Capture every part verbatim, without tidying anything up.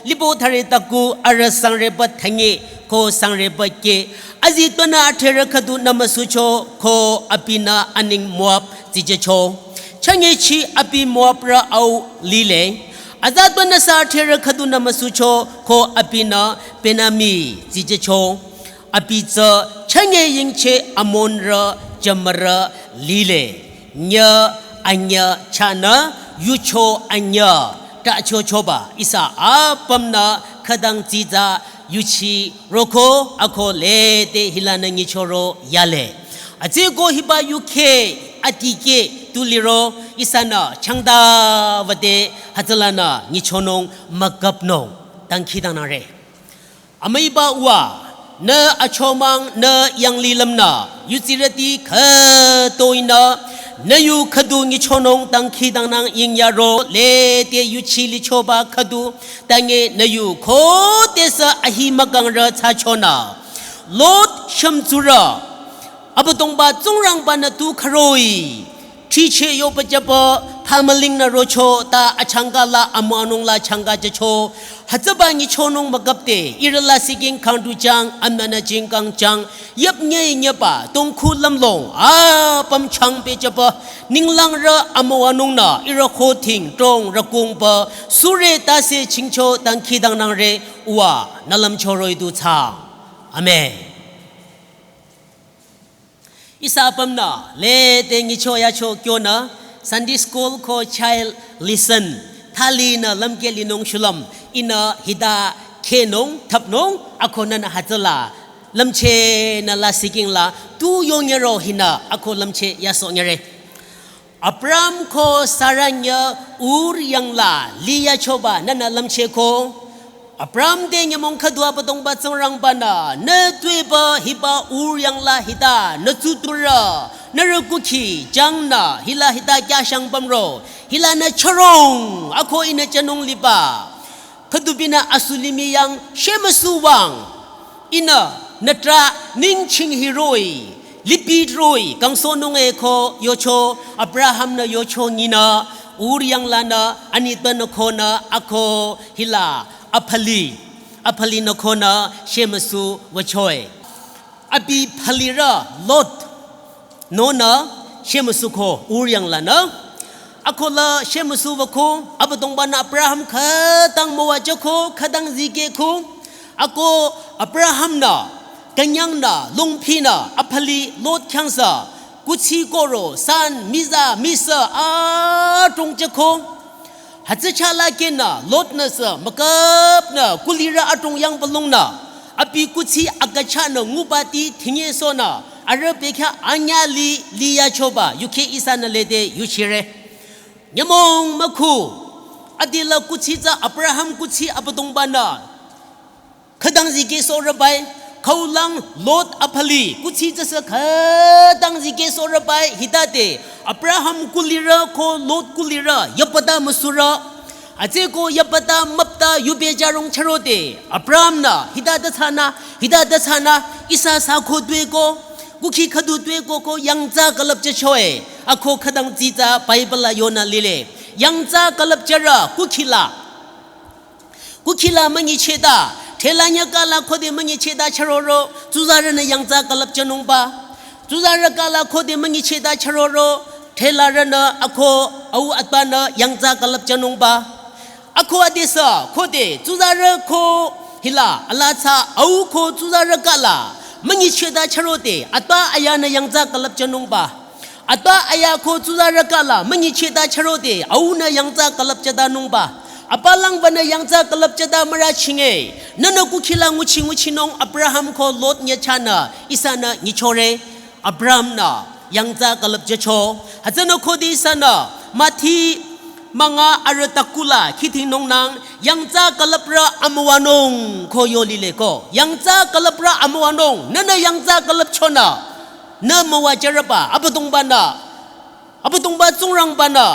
Lipo thare taku arüh sangreba thanye ko sangreba ke. Azi tona athere khüdu nü müsucho ko abinü aning Moab zijecho. Chanye chi abi Moab rü au lile. Aza tona sa athere khüdu nü müsucho ko abinü Benami zijecho. Abi tsü chanye yingche Amon rü jümürü lile. Nyü anyü chanü yucho anyü ta chochoba ihsa apümnü khütang dsitsa yuchi roko ako lede hilanü nyichoro yale. Atsü ko hiba yuke atike tuliro ihsanü changda wüde hütsülanü nyichonung müküpnung. Dangkhidangnangre. Amüiba uwa, nü achomang nü yanglilümnü, yutsirüti khütoinü, nü yu khüdu nyichonung dangkhidangnang yingyaro, lede yuchi lichoba khüdu, tange nü yu khodesü ahi mükangrü thsachonü. Lot shümtsurü, Abüdongba Tsingrangba-nü tu khüroi. Thriche yoba jüba, phamüling nü rocho, ta achangka la amüwanung la changka jücho. Hütsüba nyichonung müküpde, ihrü la siking khangdu jang, amnanü jingkang jang, yüp nye nyeba, tongkhu lümlong, apüm changbe jüba, ninglangrü amüwanung nü, ihrü khoting, trong, rükungba, sure tase chingcho, dangkhidangnangre, uwa, nü lümchoroi du thsang. Amen. Ihsa apümnü, lede nyicho yacho kyonü, Sunday school ko child lesson, thalinü lümke linung shulüm, ihnü hita khenung, thapnung, ako nünü hütsüla, lümche nü la siking la, tu yonyero hinü, ako lümche yaso nyere. Abraham ko Sara nyü Ur yangla liyachoba nünü lümcheko. Abraham te nyümong khüdu Abüdongba Tsingrangba-nü, nü tuepü hiba Ur yangla hita, nü tsuturü, nührü kukhi, jangnü, hila hita kyashang pümro, hila nü chorong, ako ihnü jünung liba. Khüdubinü asulimi yang shemüsu wang. Ihnü nütrah ningching hiroh-i, lipitroh-i, kangsohnung eko yocho, Abraham-nü yocho nyinü, Ur yanglanü, anitpünü konü, ako hila, aphali, aphali nü konü, shemüsu wüchoe. Abi phalirü Lot. Nonü shemüsuko Ur yanglanü. Ako la shemüsu wüko Abüdongba-nü Abraham khütang müwajüko khütang zikehko. Ako Abraham-nü künyangnü longphinü aphali Lot khyangsa kuthsi koro san miza misa adrongjüko. Hütsü chala kenü, Lot-nü sü, müküpnü, kulirü adrong yang pülungnü, abi kuthsi aküchanü ngubati thinyesohnü, arüh bekhyah anyüh li, liyachoba, yuke ihsanü lede yuchire. Nyümong mükhu, adila kuthsi tsü Abraham kuthsi Abüdongba-nü. Khütang zikehsohrübai, khaulang Lot aphali, kuthsi tsüsü khütang zikehsohrübai, hitade, Abraham kulirü ko Lot kulirü, yapata müsurü. Atsü ko yapata müpta yube jarong chürode, Abraham-nü, hitade thsanü, hitade thsanü, ihsa sü ko tueko, kukhi khüdu tueko ko yangtsa külüpjüchoe, ako khütang tsitsa Bible la yonü lile. Yangtsa külüpjürü, kukhi la. Kukhi la münyicheta, thela nyaka la khode münyicheta chüroro, tsuzarünü yangtsa külüpjünungba. Tsuzarü ka la khode münyicheta chüroro, thelarünü ako au atbanü yangtsa külüpjünungba. Ako adesü, khode, tsuzarü ko hila, ala tsü au ko tsuzarü ka la, Münyichehta chürode, atpa ayanü yangtsa külüpjünungba. Atpa aya ko tsuzarü kala, münyichehta chürode, aunü yangtsa külüpjütanungba. Apalangbanü yangtsa külüpjüta mürachinge. Nünü kukhila nguchi nguchinung Abraham ko Lot nyüchanü, ihsanü nyichore. Abraham-nü yangtsa külüpjücho. Hütsünü khode ihsanü, Mathi münga arüh takula, khidhingnungnang, yangtsa külüprü amüwanung ko yolile ko. Yangtsa külüprü amüwanung, nünü yangtsa külüpchonü. Nü müwajürüba, Abüdongbanü. Abüdongba Tsingrangbanü.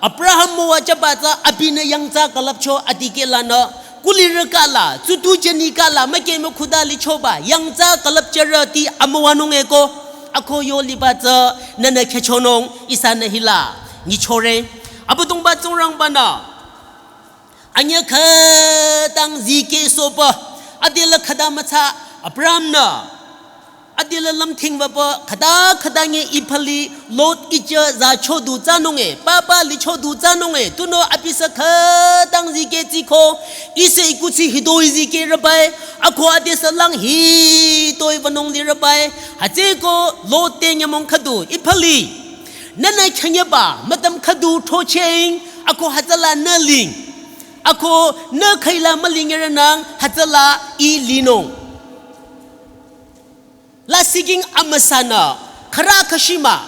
Abraham müwajüba tsü abinü yangtsa külüpcho adikehlanü. Kulirü kala, tsutu jeni kala, müke mükhuda lichoba, yangtsa külüpjürüti amüwanung eko. Ako yoliba tsü, nünü khechonung, ihsanü hila, nyichore. Abüdongba Tsingrangbanü. Anyüh khütang zikehsohba, adela khüta mütsa, Abraham-nü. Adela lümthingba pü, khüta khüta nge iphali, Lot ijü zachodu tsanunge, papa lichodu tsanunge, tunüo abisü khütang zikehti ko, ihsa ikuthsi hitoi zikehrübai, ako adesü lang hitoi wünung lirübai, hütsüeko Lot te nyümong khüdu, iphali. Nünü khyanyeba, mütüm khüdu throcheng, ako hütsüla nü ling. Ako nü khüila mülingerünang, hütsüla ih linung. Lasihking amüsanü, khürü khüshima,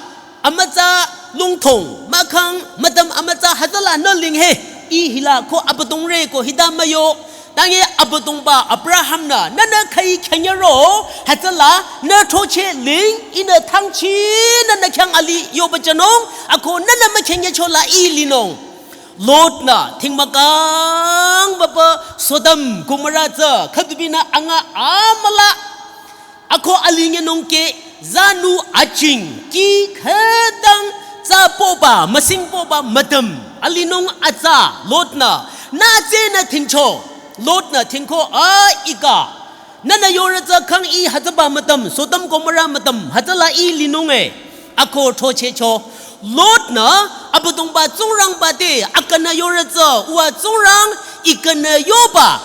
amütsa lungthong, mahkhang, mütüm amütsa hütsüla nü ling he, ih hila ko Abüdongre ko hita müyo, tange Abüdongba Abraham-nü, nünü khüi khyanyero, hütsüla, nü throcheh ling, ihnü thangchi, nünü khyang ali yoba jünung, ako nünü mükhyanyüchola ih linung. Lot-nü, thingmükang baba, Sodom, Gomorrah tsü, khüdubinü anga amüla, ako alingenung ke, zanu aching, kih khütang, tsü poba, müsing poba, mütüm, alinung atsa, Lot-nü, nü tsünü thingcho, Lot-nü thingko, a ika, nünü yorü tsü khang ih hütsüba mütüm, Sodom Gomorrah mütüm, hütsüla ih linunge, ako throchehcho, Lot-nü, Abüdongba Tsingrangba te, akünü yorü tsü, uwa Tsingrang, ikünü yoba.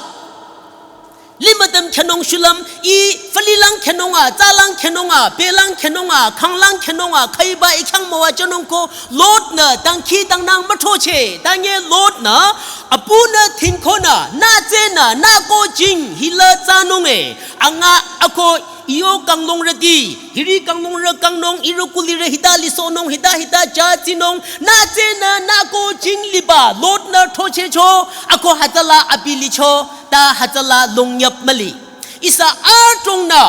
Limütüm khyünung shulüm, ih falilang khyünunga, tsalang khyünunga, pelang khyünunga, khanglang khyünunga, khüiba ih khyang müwajünung ko, Lot-nü, dangkhidangnang müthrocheh, tange Lot-nü, apunü thingkonü, nü tsünü, nü ko jing, hila tsanunge, anga, ako, iyo kanglungrüti, hiri kanglungrü kangnung, ihrü kulirü hita lisohnung, hita hita jatsinung, nü tsünü, nü ko jing liba, Lot-nü throchehcho, ako hütsüla abi licho, ta hütsüla longnyap müli. Ihsa adrongnü,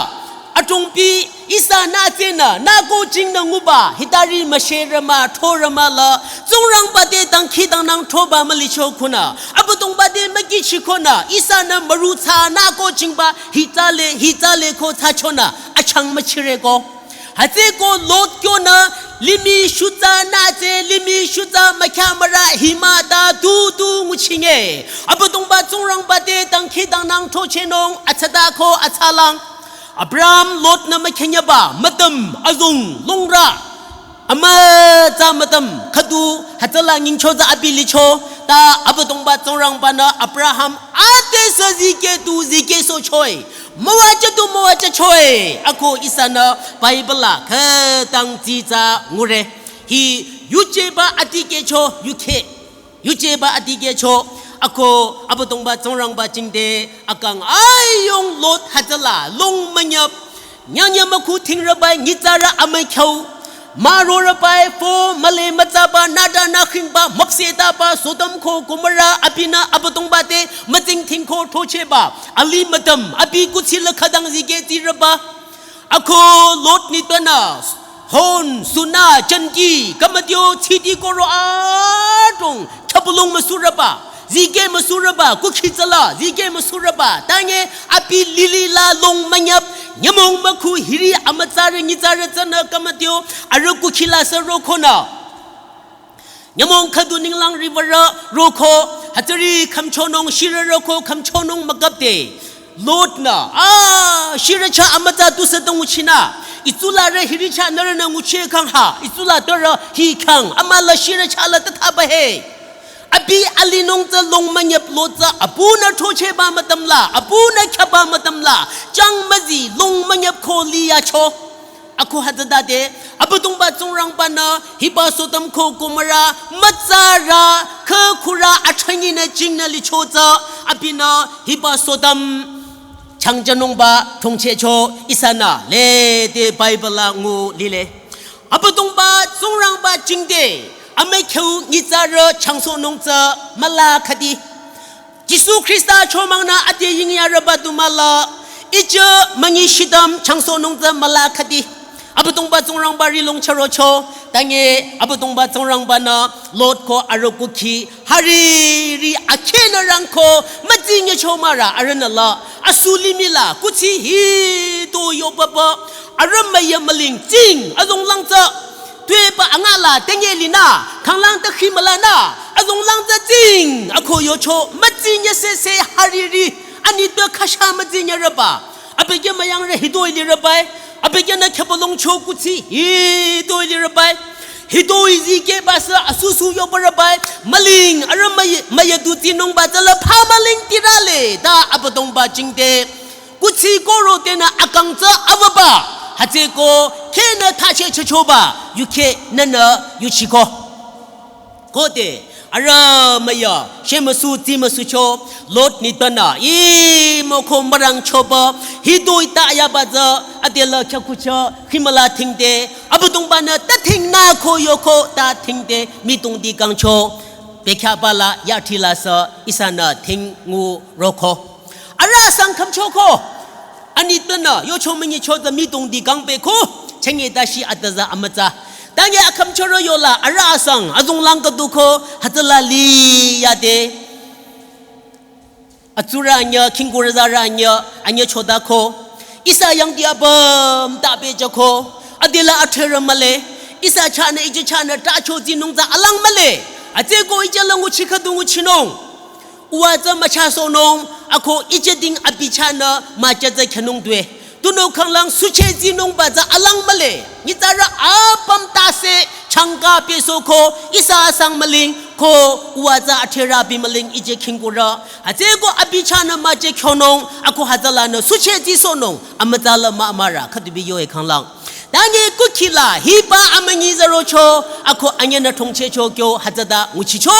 adrongpi, ihsa nü tsünü, nü ko jingnü nguba, hitari müsherü mah, thorü mah la, Tsingrangba te dangkhidangnang throba mülicho khunü, Abüdongba te mükichikonü, ihsanü müru tsü nü ko jingba, hitsale, hitsale ko tsüchonü, achang müchire ko. Hütsüeko Lot kyonü, limih shutsa nü tsü, limih shutsa mükhyamürü hima ta tu tu nguchinge. Abüdongba Tsingrangba te dangkhidangnang throchehnung, atsata ko atsalang. Abraham Lot-nü mükhenyaba, mütüm, azong, longrü. Amütsa mütüm, khüdu, hütsüla nyingcho tsü abi licho, ta Abüdongba Tsingrangbanü Abraham, adesü zikeh tu zikehsohchoi. Müwajü tu müwajüchoi, ako ihsanü Bible la khütang tsitsa ngure. Hi yujeba adikehcho, yukheh. Yujeba adikehcho, ako Abüdongba Tsingrangba jingte, akang ayung Lot hütsüla, long münyap. Nyanya mükhu thingrübai, nyitsarü amükhyo. Marorübai, fo, müle mütsaba, nüda nükhingba, müpsehtaba, Sodom ko Gomorrah, abinü Abüdongba te, mütsing thingko throchehba, ali mütüm, abi kuthsi la khütang zikehtirüba. Ako Lot nitpünü, hon, suna, janki, kamatio, tsidi koro adrong, khyabulong müsurüba, zikeh müsurüba, kukhi tsüla, zikeh müsurüba, tange, abi lili la long münyap, nyümong mükhu hiri amütsarü nyitsarü tsünü kamatio, arüh kukhi la sü rokonü. Nyümong khüdu ninglang riwürü roko, hütsüri khümchonung shirü roko khümchonung mükapde. Lot-nü, a, shirü chah amütsa tusü ta nguchinü. Itsula re hiri chah nührünü ngucheh khang ha, itsula tore hi khang, amüla shirü chah la ta thaba he. Abi alinung tsü long münyüp lo tsü abunü thochehba mütümla, abunü khyaba mütümla, chang müzi long münyüp ko liyacho. Ako hütsütade, Abüdongba Tsingrangba-nü hiba Sodom ko Gomora mütsarü, khükhurü athrünyi nü jingnü licho tsü, abinü hiba Sodom changjünungba thongchehcho ihsanü lede Bible la ngu lile. Abüdongba Tsingrangba jingte, amükhyu nyitsarü changsohnung tsü müla khüdi. Jisu Khrista chomangnü ade yingyarüba du müla, ije münyi shidam changsohnung tsü müla khüdi. Abüdongba Tsingrangba ri long chürocho, tange Abüdongba Tsingrangba-nü Lot ko arüh kukhi, hariri akhenü rangko, mütsinyecho mara arühnü la, asu limih la, kuthsi hitoi yobaba, arüh müyü müling tsing, azonglang tsü, tuepü angala, tenge linü, khanglang takhi mülanü, azonglang tsü tsing, ako yocho, mütsinye sese hariri, anitpü khasha mütsinyerüba. Abükyü müyangrü hitoi lirübai, abükyünü khüpalongcho kuthsi hitoi lirübai. Hitoi zikehba sü asusu yobarübai, müling, arüh müyü, müyü du tsinungba tsüla pha müling tirale, ta Abüdongba jingte. Kuthsi koro tenü akang tsü avaba, hütsüko khenü thacheh chochoba, yukheh nünü yuchiko. Khode, arüh müyü, shemüsu tsimüsucho, Lot nitpünü, ih, moko mürangchoba, hitoi ta yaba tsü, adela khyakhucha, khimüla thingde, Abüdongba-nü ta thingnü ko yoko, ta thingde, mitung di kangcho, bekhyaba la, yathi la sü, ihsanü thing ngu roko. Arüh asang khümchoko. Anitpünü, yocho münyicho tsü mitung di kangpeko. Chenge tashi atüza amütsa. Tange akhümchoro yola, arüh asang, azonglang khüduko, hütsüla liyade. Atsurü anyüh, khingkurü zarü anyüh, anyüh chodako. Ihsa yangdi apüm, tapehjüko. Adela athrerü mühle. Ihsa chahnü, ije chahnü, tacho tsinung tsü alang mühle. Hütsüko ije la nguchi khüdu nguchinung. Uwa tsü müchasohnung, ako ije ding abi chahnü mücha tsü khyünung due. Tunüo khanglang suche tsinungba tsü alang mühle. Nyitsarü apüm tase changka pesoko ihsa asang müling ko uwa tsü athrerü abi müling ije khingkurü. Hütsüko abi chahnü mücha khyonung, ako hütsülanü suche tsisohnung, amütsa la mümürü, khüdubi yoe khanglang. Tange kukhila, hiba amünyi zarocho, ako anyünü thongchehcho kyo hütsüta nguchicho,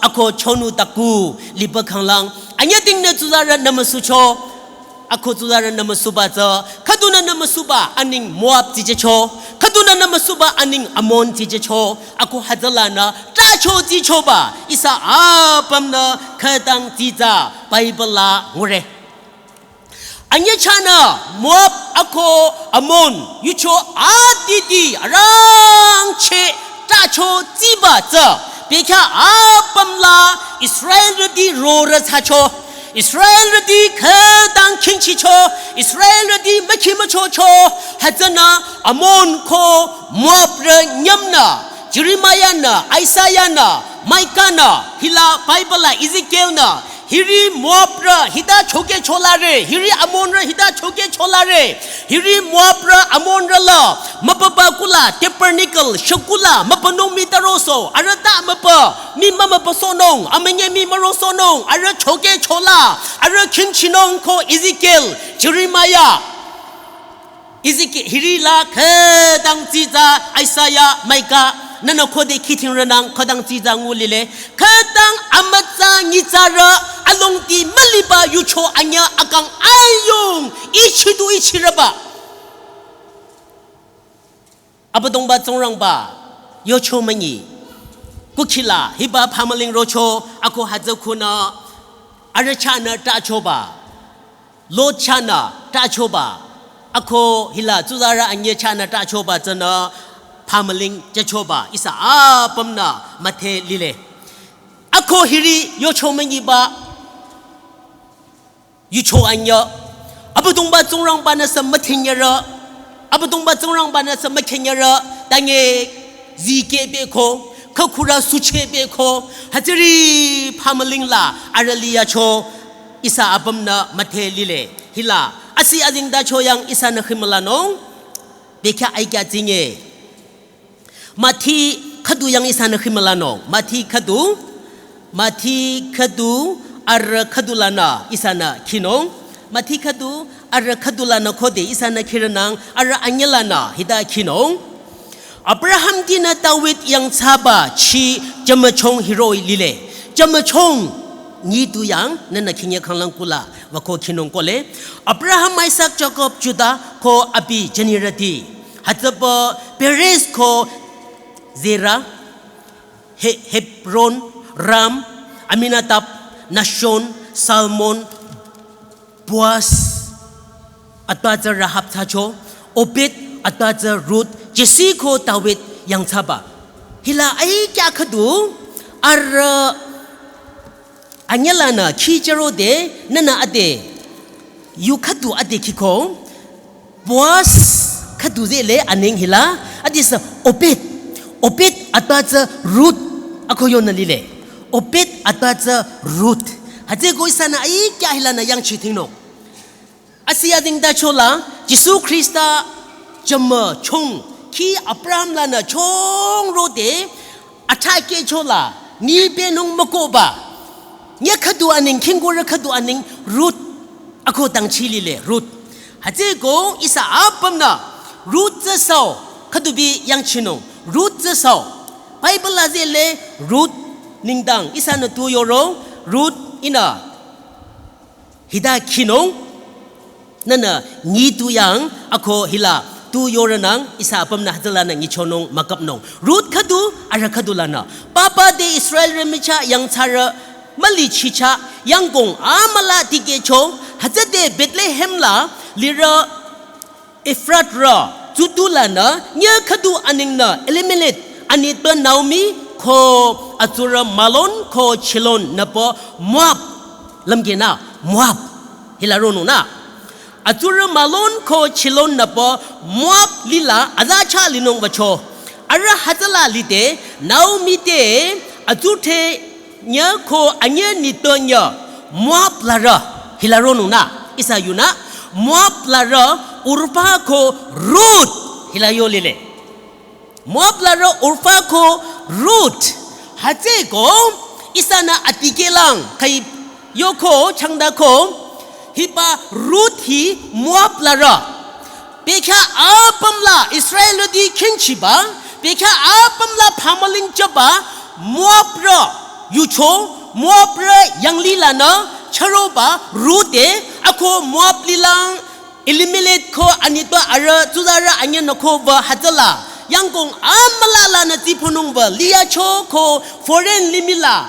ako chonu taku, liba khanglang, anyüdingnü tsuzarü nümüsucho, ako tsuzarü nümüsuba tsü, khüdunü nümüsuba aning Moab tsijecho, khüdunü nümüsuba aning Ammon tsijecho, ako hütsülanü, tacho tsichoba, ihsa apümnü, khütang tsitsa, Bible la ngure. Anyüh chahnü Moab ako Ammon yucho aditi arangcheh tacho tsiba tsü bekhyah apüm la Israelrüti rorü thsacho. Israelrüti khütang khingchicho. Israelrüti mükhi müchocho. Hütsünü Ammon ko Moabrü nyümnü Jeremiah-nü, Isaiah-nü, Micah-nü, hila Bible la Ezekiel-nü, hiri Moabrü hita chokehcholare, hiri Ammonrü hita chokehcholare, hiri Moabrü Ammonrü la, müpapa kula, tabernacle, shakula, müpanung mi tarosoh, arüh ta müpa, mi mümüpasohnung, amünye mi mürosohnung, arüh chokehchola, arüh khingchinung ko Ezekiel, Jeremiah. Ezekiel, hiri la khütang tsitsa Isaiah, Micah, nünü khode khidhingrünang khütang tsitsa ngulile. Khütang amütsa nyitsarü alongdi müliba yucho anyüh akang ayung ichidu ichirüba. Abüdongba Tsingrangba, yucho münyi. Kukhila, hiba phamüling rocho, ako hütsü khunü, arüh chahnü tachoba. Lot chahnü tachoba, ako hila tsuzarü anyüh chahnü tachoba tsünü phamüling jüchoba, ihsa apümnü müdhe lile. Ako hiri yucho münyiba, yucho anyüh, Abüdongba Tsingrangba-nü sü müdhenyerü, Abüdongba Tsingrangba-nü sü mükhenyerü, tange zikehpeko, khükhurü suchehpeko, hütsüri phamüling la arüh liyacho, ihsa apümnü müdhe lile. Hila, asi azengtacho yang ihsanü khimülanung, bekhyah aikya tsinge. Mathi khüdu yang ihsanü khimülanung, Mathi khüdu, Mathi khüdu arü khüdu lanü ihsanü khinung. Mathi khüdu arü khüdu lanü khode ihsanü khiranang arü anyüh lanü hita khinung. Abraham tinü David yangthsaba chi jümüchong hiroh-i lile. Jümüchong nyi tu yang nünü khinye khanglang kula wüko khinung kole. Abraham, Isaac, Jacob, Judah ko abi jünirüti. Hütsüpü Perez ko Zerah, He-, Hebron, Ram, Aminadab, Nahshon, Salmon, Boaz, atütsü Rahab thsacho, Obed, atütsü Ruth, Jesse ko David yangthsaba. Hila ai kya khüdu, arü anyüh lanü khi chürode, nünü ade, yu khüdu ade khiko, Boaz khüdu zele aneng hila, adesü Obed. Obed atütsü Ruth ako yonü lile. Obed atütsü Ruth. Hütsüko ihsanü ai kya hilanü yangchi thingnung. Asi adingda chola, Jisu Khrista jümüchong khi Abraham lanü chong rode, athakeh chola, ni benung mükohba. Nye khüdu aneng, khingkurü khüdu aneng, Ruth, ako dangchi lile, Ruth. Hütsüko ihsa apümnü, Ruth tsü sao, khüdu bi yangchinung, Ruth tsü sao. Bible la zele, Ruth nengdang, ihsanü tu yoro, Ruth ihnü hita khinung, nünü nyi tu yang ako hila tu yoronang ihsa apümnü hütsülanü nyichonung müküpnung. Ruth khüdu, arü khüdu lanü. Papa te Israelrü michah yangthsarü mülichichah yangkong amüla tikehcho, hütsüde Bethlehem la lirü Ephrath rü, tsutu lanü, nye khüdu aningnü Elimelek, anitpü Naomi, ko atsurü Malon, ko Chilon nüpü Moab, lümkenü, Moab, hila ronungnü. Atsurü Malon, ko Chilon nüpü Moab lila, aza chah linung wücho. Arüh hütsüla lide, Naomi te, atsudhre, nye ko anyüh nitpü nye, Moab larü, hila ronungnü, ihsa yunü, Moab larü Orpah ko Ruth, hila yo lile. Moab larü Orpah ko Ruth, hütsüko, ihsanü atikehlang, kai yoko, changdako, hiba Ruth hi Moab larü. Bekhyah apüm la Israelrüti khingchiba, bekhyah apüm la phamüling chaba, Moabrü yucho, Moabrü yanglilanü chüroba Ruth te, ako Moab lilang Elimelek ko anitpü arüh tsuzarü anyühnü ko wü hütsüla, yangkong amüla lanü tsiphonung wü liyacho ko foreign limih la.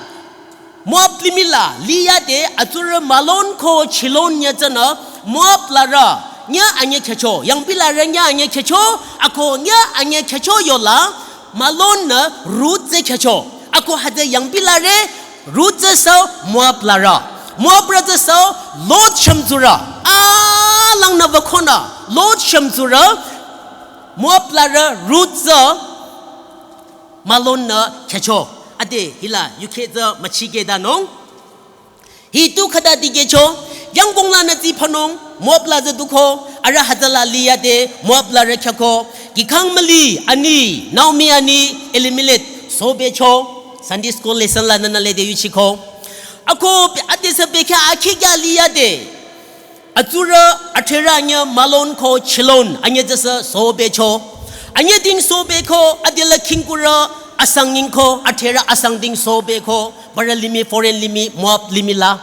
Moab limih la liyade atsurü Malon ko Chilon nyitsünü Moab larü nye anyüh khyücho, yangpi larü nye anyüh khyücho, ako nye anyüh khyücho yola, Malon nü Ruth tsü khyücho. Ako hütsü yangpi larü Ruth tsü sü Moab larü. Moabrü tsü sü Lot shümtsurü. Alangnü wükonü Lot shümtsurü Moab larü Ruth tsü Malon nü khyücho. Ade hila yukheh tsü müchikehdanung. Hi tu khüta dikehcho, yangkong lanü tsiphonung, Moab la tsü duko, arüh hütsüla liyade, Moab larü khyüko, kihkhang müli, ani, Naomi ani, Elimelek, sobecho, Sunday school lesson lanü nü lede yuchiko. Ako, adesü bekhyah akhikya liyade, atsurü, athrerü anyüh Malon ko Chilon, anyüh tsüsü sobecho. Anyüh ding sobeko, adela khingkurü asang nyingko, athrerü asang ding sobeko, barü limih, foreign limih, Moab limih la.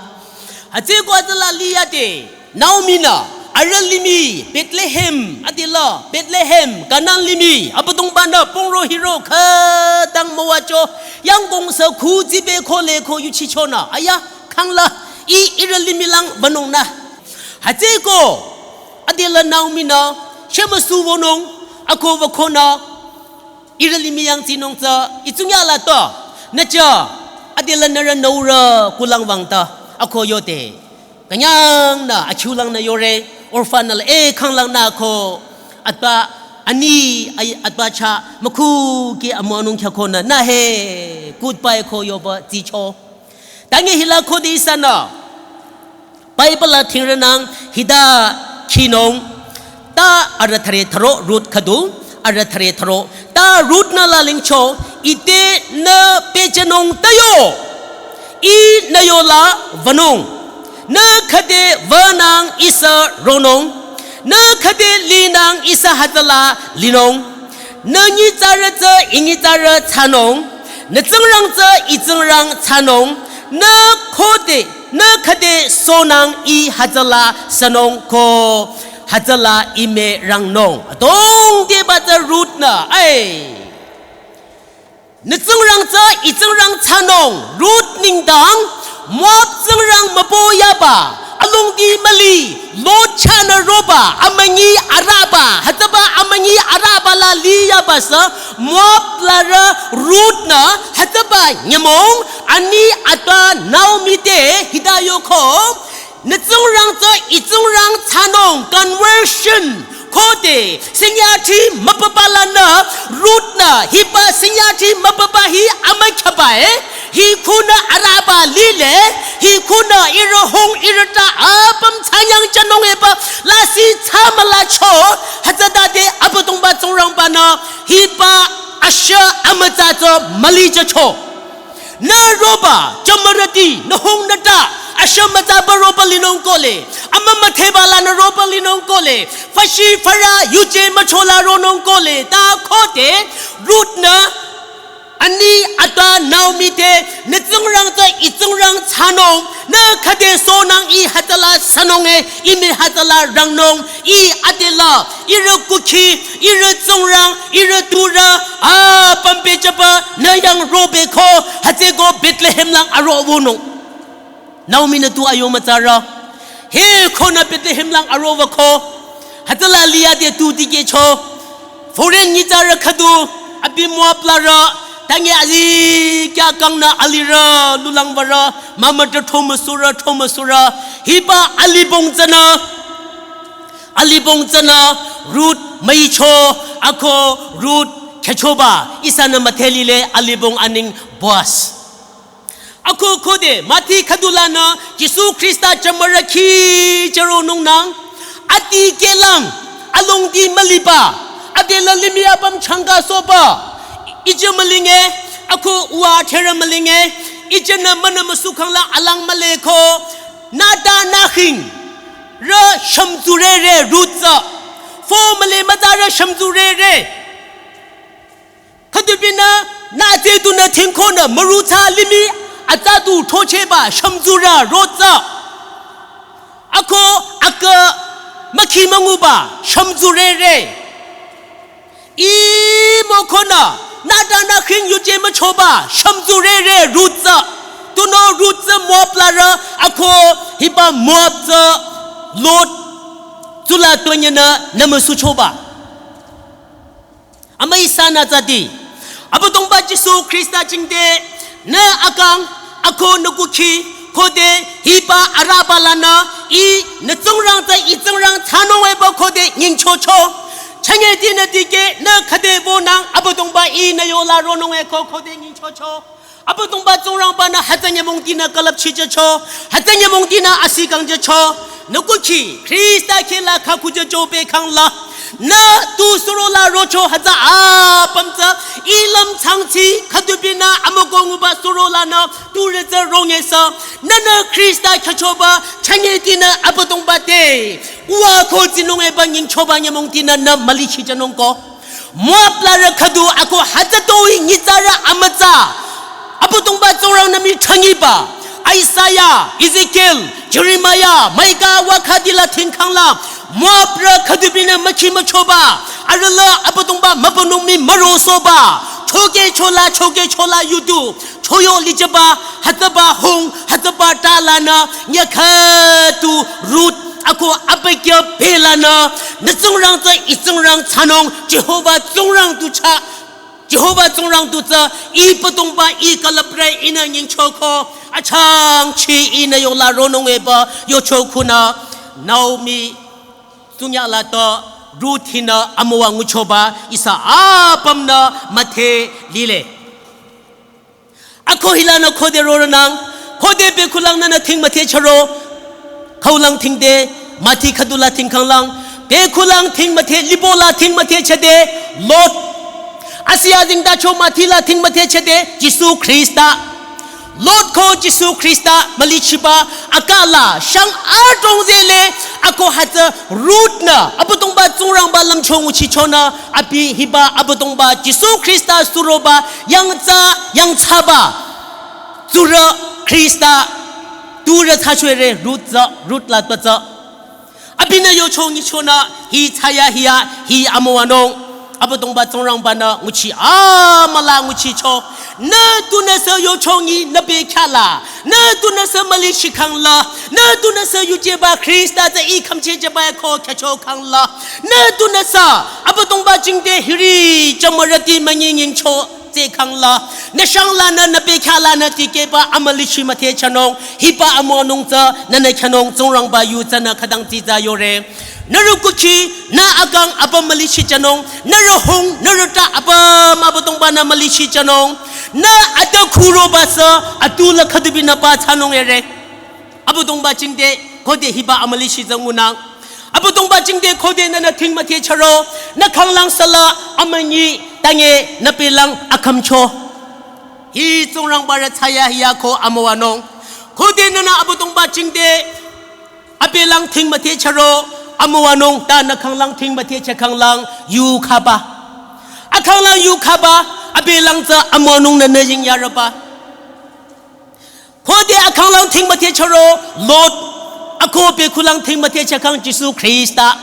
Hütsüko hütsüla liyade, Naomi nü, arüh limih, Bethlehem, adela, Bethlehem, Kanan limih, Abüdongba nü, pongro hiro, khütang müwacho, yangkong sü khu tsibeko leko yuchichonü, aya, khangla, i, ihrü limih lang wünungnü. Hütsüko, adela Naomi nü, shemüsu wünung, ako wükonü, ihrü limih yangtsinung tsü, itsungyala to, nücha, adela nührü nüurü kulang wangta, ako yode. Künyangnü, akhiulangnü yore, Orpah nü la, eh, khanglangnü ko, atba, ani, ai, atba chah, mükhu ki amüwanung khyükonü, nü he, goodbye ko yoba, tsicho. Tangi hila khode ihsanü. Bible la thingrünang hita khinung ta arüh thüre thüro Ruth khüdu arüh thüre thüro ta Ruth nü lalingcho ite nü pehjünung ta yo. Ih nü yola wünung. Nü khüde wünang ihsa ronung. Nü khüde linang ihsa hütsüla linung. Nü nyitsarü tsü ih nyitsarü thsanung. Nü tsingrang tsü ih tsingrang thsanung. Nü khode, nü khüde sonang ih hütsüla sünung ko hütsüla ih me rangnung. Adrong deba tsü Ruth-nü, ai. Nü tsingrang tsü ih tsingrang thsanung, Ruth nengdang, Moab tsingrang mübü yaba, alongdi müli, Lot chahnü roba, amünyi araba, hütsüba amünyi araba la li yaba sü, Moab larü Ruth-nü, hütsüba nyümong, ani atpa Naomi te, hita yoko, nü tsingrang tsü ih tsingrang thsanung conversion khode, sinyathi mübüba lanü, Ruth-nü, hiba sinyathi mübüba hi amükhaba e, hi khunü araba lile, hi khunü ihrü hung ihrü ta apüm thsanyang thsanung eba, lasih thsamülacho, hütsütade Abüdongba Tsingrangba-nü, hiba ashü amütsa tsü mülijacho. Nü roba, jümürüti, nü hung nü ta, ashü mütsaba roba linung kohle, amümüdheba lanü roba linung kohle, fashi fara yuje müchola ronung kohle, ta khode, Ruth-nü, ani atpa Naomi te, nü tsingrang tsü ih tsingrang thsanung, nü khüde sonang ih hütsüla sünung e, ih me hütsüla rangnung, ih adela, ihrü kukhi, ihrü tsingrang, ihrü turü, apüm pehjüba, nü yang robe ko, hütsüko Bethlehem lang aro wünung. Naomi-nü tu ayo mütsarü. He khunü Bethlehem lang aro wüko. Hütsüla liyade tu dikehcho. Foreign nyitsarü khüdu, abi Moab larü, tangi ali kya kangnü alirü, lulang würü, mama te thomüsurü, thomüsurü. Hiba alibong tsünü. Alibong tsünü Ruth müicho, ako Ruth khyüchoba, ihsanü müdhe lile alibong aneng Boaz. Ako khode, Mathi khüdu lanü, Jisu Khrista jümürü khi jüronung nang, ati kehlang, alongdi müliba, adela limih apüm changka soba, ije mülinge, ako uwa therü mülinge, ijenü münü müsukhangla alang mühle ko, nü ta nü khing, rü shümtsurere Ruth tsü. Fo mühle mütsarü shümtsurere. Khüdubinü nü tsü tunü thingkonü müru tsü limih atsa tu throchehba shümtsurü Ruth tsü. Ako akü mükhi münguba shümtsurere. Ih mükonü, nü ta nü khing yuje müchoba, shümtsurere Ruth tsü. Tunüo Ruth tsü Moab larü, ako hiba Moab tsü Lot tsula tonyenü nümüsuchoba. Ama ihsanü tsüdi. Abüdongba Jisu Khrista jingte, nü akang, ako nü kukhi, khode, hiba araba lanü, ih, nü tsingrang tsü, ih tsingrang thsanung eba khode nyingchocho. Chünye tinü dikeh, nü khüde wünang, Abüdongba ih nü yola ronung eko khode nyingchocho. Abüdongba Tsingrangba-nü hütsü nyümong tinü külüpchijacho, hütsü nyümong tinü asikangjacho. Nü kukhi, Khrista khehla khakhujacho bekhangla. Nü tu surola rocho hütsü apüm tsü, ih lümchangchi, khüdubinü amükonguba surolanü, tu retsü rongesa. Nünü Khrista khyüchoba, chünye tinü Abüdongba te. Uwa ko tsinung eba nyingchoba nyümong tinü nü mülichijanung ko. Moab larü khüdu ako hütsütoi nyitsarü amütsa. Abüdongba Tsingrang-nü mii thsangiba. Isaiah, Ezekiel, Jeremiah, Micah wa khüdila thingkhangla. Moabrü khüdubinü mükhi müchoba. Arüh la Abüdongba mübünung mii mürosohba. Chokechola, chokechola yudu. Choyo lijüba, hütsüba hung, hütsüba talanü, nyakha tu Ruth, ako abükyü belanü, nü Tsingrang tsü ih Tsingrang thsanung, Jehova Tsingrang tu chah, Jehova Tsingrang tu tsü, ih Abüdongba ih külüpre ihnü nyingchoko, achangchi ihnü yola ronung eba, yocho khunü, Naomi, tsunyala to, Ruth hinü amüwa nguchoba, ihsa apümnü müdhe lile. Ako hilanü khode rorünang, khode bekhulang nünü thing müdhe charo, khaulang thingde, Mathi khüdula thingkhanglang, bekhulang thing müdhe, libola thing müdhe chade, Lot. Asiya dingdacho Mathila thing müdhe chade, Jisu Khrista. Lot ko Jisu Khrista mülichiba akala shang adrong zele, ako hütsü Ruth nü Abüdongba Tsingrangba lümcho nguchichonü, abi hiba Abüdongba Jisu Khrista suroba yangtsa yangthsaba tsurü Khrista turü thsachore Ruth tsü, Ruth la pütsü. Abinü yochongi chonü, hi thsayahiya, hi amüwanung. Abüdongba Tsingrangbanü nguchi amüla nguchicho. Nü tunüsü yochongi nü bekhyah la. Nü tunüsü mülichikhang la. Nü tunüsü yujeba Khrista tsü i khümchehjeba ko khyüchokhang la. Nü tunüsü Abüdongba jingte hiri jümürüti münyi nyingcho tsehkhang la, nü shang lanü, nü bekhyah lanü tikehba amülichi müthehchanung, hiba amüwanung tsü nünü khyanung Tsingrangba yu tsünü khütang tsitsa yore. Nührü kukhi, nü akang apüm mülichichanung, nührü hung, nührü trah apüm Abüdongbanü mülichichanung, nü ata khurobasü, atu la khüdubinü pa thsanung ere. Abüdongba jingte khode hiba amülichi tsü ngunang. Abüdongba jingte khode nünü thing müthehcharo, nü khanglang sala amünyi tange nü pelang akhümcho. Hi Tsingrangba rü thsayahiya ko amüwanung. Khode nünü Abüdongba jingte apelang thing müthehcharo amüwanung ta nü khanglang thing müthehchakhang lang yu khaba. Akhanglang yu khaba, apelang tsü amüwanung nünü yingyarüba. Khode akhanglang thing müthehcharo, Lot, ako pekhulang thing müthehchakhang Jisu Khrista.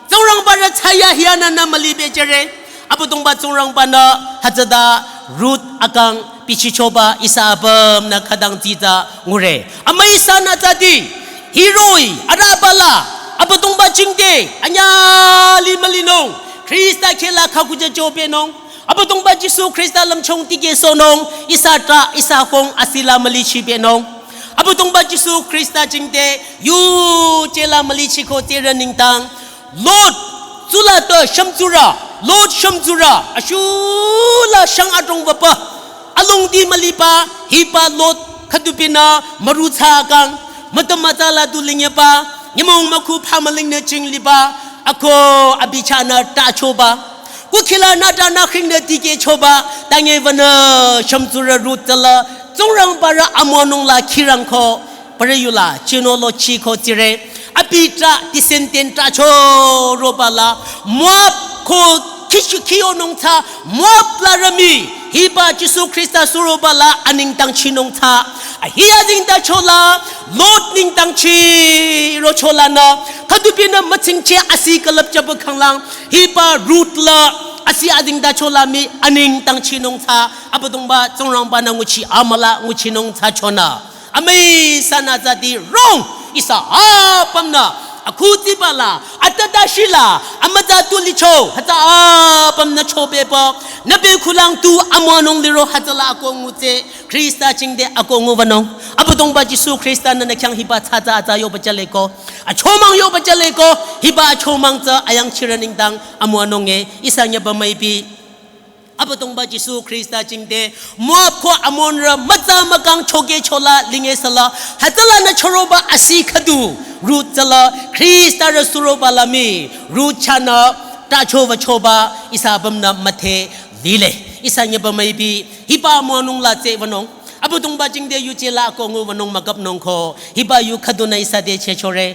Tsingrangba rü thsayahiya nünü müli bechere. Abüdongba Tsingrangbanü hütsüta Ruth akang bichichoba ihsa apümnü khütang tsitsa ngure. Amüi ihsanü tsüdi, hiroh-i, arübala, Abüdongba jingte, anyüh li mülinung, Khrista khehla khükuja chopehnung. Abüdongba Jisu Khrista lümchung tikehsohnung, ihsa trah, ihsa hung asila mülichipehnung. Abüdongba Jisu Khrista jingte, yuje la mülichiko tsürü nengdang. Lot, tsula to shümtsurü, Lot shümtsurü, ashula shang adrong wüpü. Alongdi müliba, hiba Lot khüdubinü müruthsa kang, mütüm mütsa la du lingyeba, nyümong mükhu pha mülingnü jingliba, ako abi chahnü trahchoba. Kukhila nü ta nü khingnü tikehchoba, tange wünü shümtsurü Ruth tsüla, Tsingrangba rü amüwanung la khirangko, parü yula, genealogy ko tsire, abi trah, descendant trah choroba la, Moab ko khishu khiyonung tsü, Moab la rümi, hiba Jisu Khrista suroba la anengdang chinung tsü. Ahi azengtacho la, Lot nengdang chirocho lanü, khüdubinü mütsingcheh asi külüpjaba khanglang, hiba Ruth la, asi azengtacho la mii anengdang chinung tsü, Abüdongba Tsingrangbanü nguchi amüla nguchinung tsü chonü. Amüi ihsanü tsüdi rong, ihsa apümnü, akhudiba la, atütashila, amütsa tu licho, hütsü apümnü chopehpü, nü pekhulang tu amüwanung liro hütsüla ako ngutse, Khrista jingte ako nguwünung. Abüdongba Jisu Khrista nünü khyang hiba tsatsa atsa yoba chaleko. Achomang yoba chaleko, hiba achomang tsü ayangchirü nengdang amüwanung e, ihsa nyüba müipi. Abüdongba Jisu Khrista jingte, Moab ko Amonrü mütsa mükang chokehcho la linge sala, hütsülanü choroba asi khüdu, Ruth tsüla, Khrista rü suroba la mii, Ruth chahnü, trahcho wüchoba, ihsa apümnü müdhe lile. Ihsa nyüba müipi, hiba amüwanung la tsehwünung. Abüdongba jingte yuje la ako nguwünung mükapnung ko, hiba yu khüdunü ihsa te chehchore,